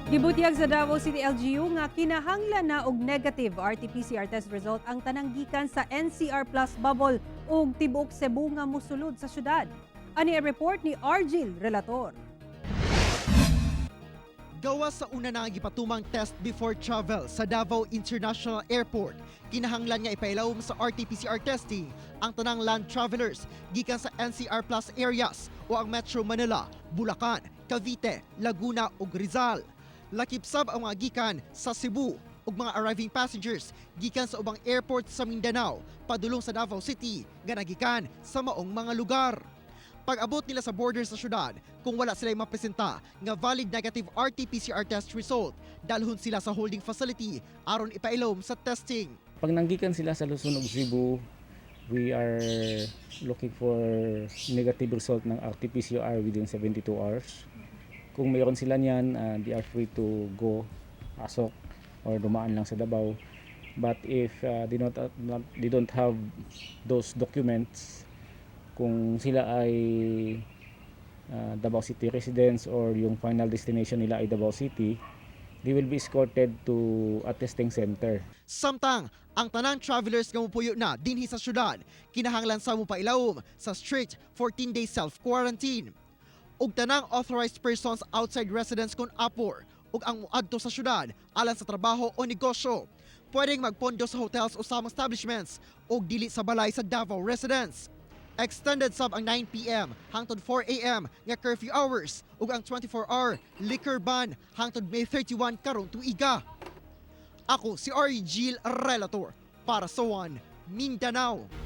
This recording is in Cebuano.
Gibutyag sa Davao City LGU nga kinahanglan na og negative RT-PCR test result ang tanang gikan sa NCR Plus bubble ug tibuok Cebu nga mosulod sa syudad. Ani ang report ni Argil Relator. Gawas sa una na nga gipatumang test before travel sa Davao International Airport, kinahanglan nga ipailawom sa RT-PCR testing ang tanang land travelers gikan sa NCR Plus areas o ang Metro Manila, Bulacan, Cavite, Laguna ug Rizal. Lakip sab ang mga gikan sa Cebu ug mga arriving passengers gikan sa ubang airport sa Mindanao padulong sa Davao City nga nagikan sa maong mga lugar. Pag-abot nila sa border sa syudad, kung wala sila mapresenta nga valid negative RT-PCR test result, dalhon sila sa holding facility aron ipailom sa testing. Pag nanggikan sila sa Luzon ug Cebu, we are looking for negative result ng RT-PCR within 72 hours. Kung mayroon sila niyan, they are free to go, pasok, or dumaan lang sa Davao. But if they don't have those documents, kung sila ay Davao City residents or yung final destination nila ay Davao City, they will be escorted to a testing center. Samtang, ang tanang travelers nga mupuyo na dinhi sa syudad, kinahanglan sa mopailawom sa strict 14-day self-quarantine. Ug tanang authorized persons outside residence kon apor ug ang muadto sa syudad alang sa trabaho o negosyo, pwedeng magpondo sa hotels o samang establishments ug dili sa balay sa Davao residents. Extended sab ang 9 p.m. hangtod 4 a.m. nga curfew hours ug ang 24-hour liquor ban hangtod May 31 karong tuiga. Ako si Argil Relator para sa One Mindanao.